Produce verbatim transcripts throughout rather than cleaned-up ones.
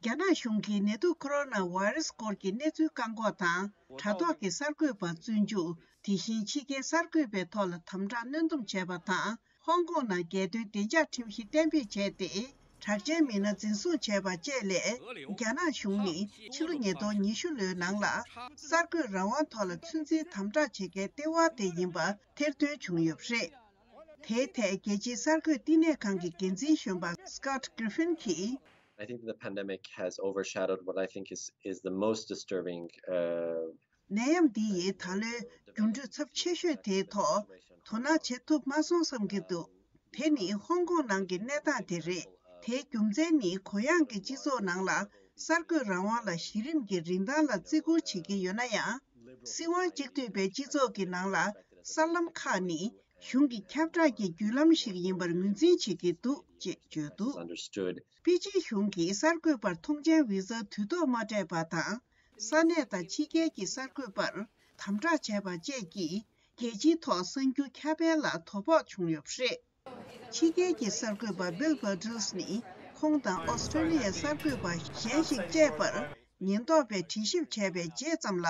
རྒྱ་ནག་གཞུང་གིས་ནད་དུག་ཀོ་རོ་ན་བྷ་ཡི་རུ་སི་སྐོར་གྱི་གནས་ཚུལ་བཀག་འགོག་དང་། དྲ་ཐོག་གི་གསར་འགོད་པ་བཙོན་འཇུག་དེ་བཞིན་ཕྱི་རྒྱལ་གསར་འགོད་པའི་ཐོག་ལ་དམ་དྲག་གནོན་སྡོམ་བྱས་པ་དང་། ཧོང་ཀོང་ནང་རྒྱལ་དོན་བདེ་འཇགས་ཁྲིམས་གཞི་གཏན་འབེབས་བྱས་ཏེ། གྲགས་ཅན་མི་སྣ་འཛིན་བཟུང་བྱས་པ་བཅས་ལས། རྒྱ་ནག་གཞུང་ནི་ཕྱི་ལོ་ཉིས་སྟོང་ཉི་ཤུ་ལོའི་ནང་ལ་གསར་འགོད་རང་དབང་ཐོག་ལ་ཚོད་འཛིན་དམ་དྲག་བྱེད་མཁན་ལྟེ་བ་དེ་ཡིན་པ་ཐེར་འདོན་བྱུང་ཡོད་པ་རེད། དེའི་ཐད་རྒྱལ་སྤྱིའི་གསར་འགོད་བསྟི་གནས་ཁང་གི་འགན་འཛིན་གཞོན་པ་Scott Griffin་གྱིས། I think the pandemic has overshadowed what I think is, is the most disturbing, uh, ནད་ཡམས་འདི་ཡིས་ད་ལོའི་འགྱུར་འགྲོས་ཚབས་ཆེ་ཤོས་དེའི་ཐོག་དོ་སྣང་བྱེད་ཐུབ་མ་སོང་བསམ་གྱི་འདུག་དེ་ནི་ཧོང་ཀོང་ནང་གི་གནས་སྟངས་དེ་རེད། དེའི་རྒྱུ་མཚན་ནི་གུ་ཡངས་ཀྱི་སྤྱི་ཚོགས་ནང་ལ་གསར་འགོད་རང་དབང་ལ་གཞི་རིམ་གྱི་རིན་ཐང་ལ་བརྩི་བཀུར་བྱེད་ཀྱི་ཡོད་ན་ཡང་། སྲིད་དབང་གཅིག་སྡུད་པའི་སྤྱི་ཚོགས་ཀྱི་ནང་ལ་གསར་ལམ་ཁག་ནི་གཞུང་གི་ཁྱབ་བསྒྲགས་ཀྱི་བརྒྱུད་ལམ་ཞིག་ཡིན་པར་ངོས་འཛིན་བྱེད་ཀྱི་འདུག་ཅེས་བརྗོད་འདུག Understood. པེ་ཅིན་གཞུང་གིས་གསར་འགོད་པར་ཐོངས་མཆན་བི་ཟ་དུས་ཐོག་མ་སྤྲད་པ་དང་། ས་གནས་དང་ཕྱི་རྒྱལ་གྱི་གསར་འགོད་པར་དམ་དྲག་བྱས་པ་བཅས་ཀྱིས་རྒྱལ་སྤྱིའི་ཐོག་གསར་འགྱུར་ཁྱབ་སྤེལ་ལ་དོ་ཕོག་བྱུང་ཡོད་པ་རེད། ཕྱི་རྒྱལ་གྱི་གསར་འགོད་པ་Bill Birtles་ནི་ཁོང་དང་ཨོ་སི་ཀྲོ་ལི་ཡའི་གསར་འགོད་པ་གཞན་ཞིག་བཅས་པར་ཉེན་རྟོག་པས་དྲི་ཞིབ་བྱས་པའི་རྗེས་ཙམ་ལ།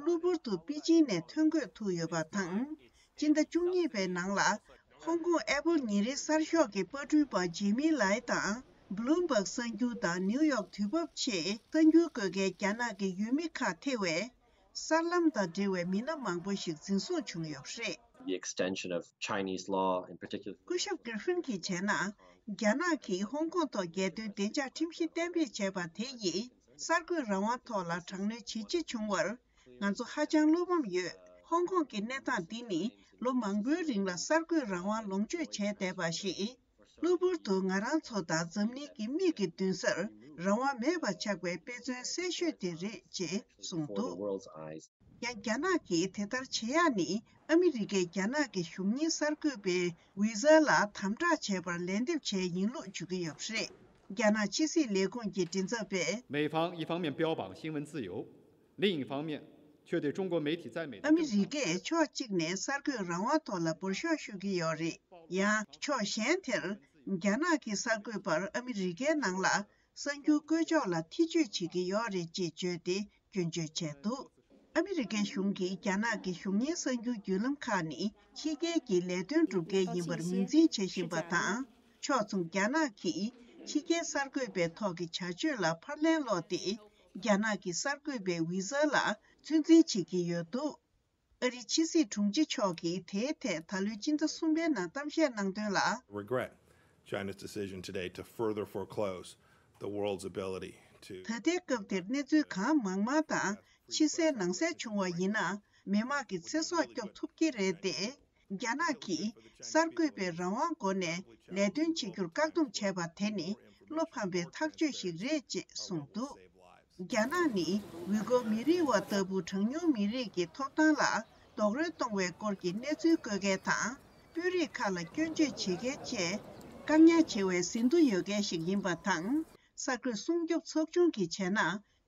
གློ་བུར་དུ་པེ་ཅིན་ནས་ཐོན་འགོད་ཐུབ་ཡོད་པ་དང་། སྤྱི་ཟླ་བཅུ་གཉིས་པའི་ནང་ལ། ཧོང་ཀོང་ཨེ་པོལ་ཉིན་རེའི་གསར་ཤོག་གི་པར་སྐྲུན་པ་ཇེ་མི་ལའི་དང་། Bloomberg་གསར་འགྱུར་དང་ནིའུ་ཡོག་དུས་བབ་ཆེད་གསར་འགྱུར་འགོད་མཁན་རྒྱ་ནག་གི་ཡུལ་མི་ཁག་ཐེ་བའི་གསར་ལམ་དང་འབྲེལ་བའི་མི་སྣ་མང་པོ་ཞིག་འཛིན་བཟུང་བྱུང་ཡོད་པ་རེད། The extension of Chinese law in particular. སྐུ་ཞབས་Griffin་གྱིས་བྱས་ན། རྒྱ་ནག་གིས་ཧོང་ཀོང་ཐོག་རྒྱལ་དོན་བདེ་འཇགས་ཁྲིམས་གཞི་གཏན་འབེབས་བྱས་པ་དེ་ཡིས་གསར་འགོད་རང་དབང་ཐོག་ལ་དྲག་གནོན་ཇེ་ཆེ་བྱུང་བར། ང་ཚོ་ཧ་ཅང་བློ་ཕམ་ཡོད། ཧོང་ཀོང་གི་གནས་སྟངས་འདི་ནི་ལོ་མང་པོའི་རིང་ལ་གསར་འགོད་རང་དབང་ལོངས་སྤྱོད་བྱས་བསྡད་པ་ཞིག་གློ་བུར་དུ་ང་རང་ཚོ་དང་འཛམ་གླིང་གི་མིག་གི་མདུན་སར་རང་དབང་མེད་པ་ཆགས་པའི་དཔེ་མཚོན་གསལ་ཤོས་དེ་རེད་ཅེས་གསུངས་འདུག་ཡང་རྒྱ་ནག་གིས་དེ་ལྟར་བྱེད་ཡག་ནི་ཨ་མི་རི་ཀས་རྒྱ་ནག་གི་གཞུང་གཉེར་གསར་འགོད་པའི་ཝི་ཟ་ལ་དམ་དྲག་བྱས་པར་ལན་འདེབས་བྱས་ཡིན་ལུགས་བརྗོད་ཀྱི་ཡོད་པ་རེད། རྒྱ་ནག་ཕྱི་སྲིད་ལས་ཁུངས་ཀྱི་མགྲིན་ཚབ་པས། 美方一方面标榜新闻自由，另一方面却对中国媒体在美的 ཨ་མི་རི་ཀས་ཕྱོགས་གཅིག་ནས་གསར་འགོད་རང་དབང་ཐོག་ལ་འབོར་ཤོག་ཞུ་གི་ཡོད་རེད། ཡང་ཕྱོགས་གཞན་དེར། རྒྱ་ནག་གི་གསར་འགོད་པར་ཨ་མི་རི་ཀའི་ནང་ལ་གསར་འགྱུར་བཀོད་ཕྱོགས་ལ་ཐེ་བྱུས་བྱེད་ཀྱི་ཡོད་རེད་ཅེས་བརྗོད་དེ་སྐྱོན་བརྗོད་བྱས་འདུག་ཨ་མི་རི་ཀའི་གཞུང་གིས་རྒྱ་ནག་གི་གཞུང་གཉེར་གསར་འགྱུར་བརྒྱུད་ལམ་ཁག་ནི་ཕྱི་རྒྱལ་གྱི་ལས་དོན་སྒྲུབ་མཁན་ཡིན་པར་ངོས་འཛིན་བྱེད་བཞིན་པ་དང་། ཕྱོགས་མཚུངས་རྒྱ་ནག་གིས་ཕྱི་རྒྱལ་གསར་འགོད་པའི་ཐོག་གི་བྱ་སྤྱོད་ལ་ཕར་ལན་སློག་སྟེ། རྒྱ་ནག་གི་གསར་འགོད་པའི་ཝི་ཟ་ལ་ཚོད་འཛིན་བྱེད་ཀྱི་ཡོད་འདུག་ཨ་རིའི་ཕྱི་སྲིད་དྲུང་ཆེ་མཆོག་གིས་དེའི་ཐད་ད་ལོའི་སྤྱི་ཟླ་གསུམ་པའི་ནང་གཏམ་བཤད་གནང་དོན་ལ། Regret China's decision today to further foreclose the world's ability to. ད་ལྟའི་སྐབས་དེར་གནས་ཚུལ་གང་མང་མང་དང་ཕྱི་གསལ་ནང་གསལ་བྱུང་བ་ཡིན་ན། མི་དམངས་ཀྱི་ཚེ་སྲོག་སྐྱོབ་ཐུབ་ཀྱི་རེད་དེ། རྒྱ་ནག་གིས་གསར་འགོད་པའི་རང་དབང་སྒོ་ནས་ལས་དོན་བྱེད་རྒྱུར་བཀག་སྡོམ་བྱས་པ་དེ་ནི་བློ་ཕམ་པའི་ཐག་གཅོད་ཞིག་རེད་ཅེས་གསུངས་འདུག་རྒྱ་ནག་ནི་ཝི་གོ་མི་རིགས་བ་ལྟ་བུ་གྲངས་ཉུང་མི་རིགས་ཀྱི་ཐོབ་ཐང་ལ་རྡོག་རོལ་གཏོང་བའི་སྐོར་གྱི་གནས་ཚུལ་བཀོད་མཁན་དང་། དཔོན་རིགས་ཁག་ལ་སྐྱོན་བརྗོད་བྱེད་མཁན་བཅས་བཀག་ཉར་བྱེད་པའི་ཟིན་ཐོ་ཡོད་མཁན་ཞིག་ཡིན་པ་དང་། གསར་འགོད་སྲུང་སྐྱོབ་ཚོགས་ཆུང་གིས་བྱས་ན།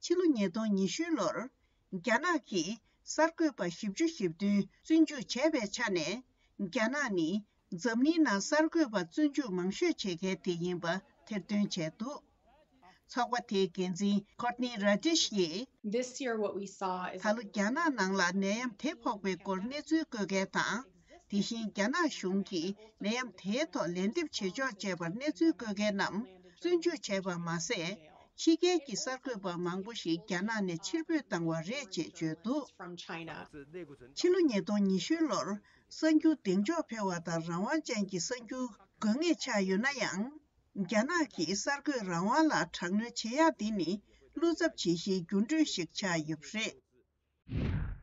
ཕྱི་ལོ་ཉིས་སྟོང་ཉི་ཤུ་ལོར། རྒྱ་ནག་གིས་གསར་འགོད་པ་བཞི་བཅུ་ཞེ་བདུན་བཙོན་འཇུག་བྱས་པའི་ཆ་ནས། རྒྱ་ནག་ནི་འཛམ་གླིང་ནང་གསར་འགོད་པ་བཙོན་འཇུག་མང་ཤོས་བྱེད་མཁན་དེ་ཡིན་པ་ཐེར་འདོན་བྱས་འདུག་ཚོགས་པ་དེའི་འགན་འཛིན་Courtney Radish་ཡིས། This year, what we saw is ད་ལོ་རྒྱ་ནག་ནང་ལ་ནད་ཡམས་དེ་ཕོག་པའི་སྐོར་གནས་ཚུལ་བཀོད་མཁན་དང་། དེ་བཞིན་རྒྱ་ནག་གཞུང་གིས་ནད་ཡམས་དེའི་ཐོག་ལན་འདེབས་བྱེད་ཕྱོགས་བཅས་པར་གནས་ཚུལ་བཀོད་མཁན་རྣམས་བཙོན་འཇུག་བྱས་པ་མ་ཟད། ཕྱི་རྒྱལ་གྱི་གསར་འགོད་པ་མང་པོ་ཞིག་རྒྱ་ནག་ནས་ཕྱིར་འབུད་བཏང་བ་རེད་ཅེས་བརྗོད་འདུག From China. ཕྱི་ལོ་ཉིས་སྟོང་ཉི་ཤུ་ལོར་གསར་འགྱུར་གདེང་འཇོག་འཕེར་བ་དང་རང་དབང་ཅན་གྱི་གསར་འགྱུར་དགོས་ངེས་ཆགས་ཡོད་ན་ཡང་། རྒྱ་ནག་གིས་གསར་འགོད་རང་དབང་ལ་དྲག་གནོན་བྱེད་ཡག་འདི་ནི་བློ་འཚབ་བྱེད་གཞིའི་འགྱུར་འགྲོས་ཤིག་ཆགས་ཡོད་པ་རེད།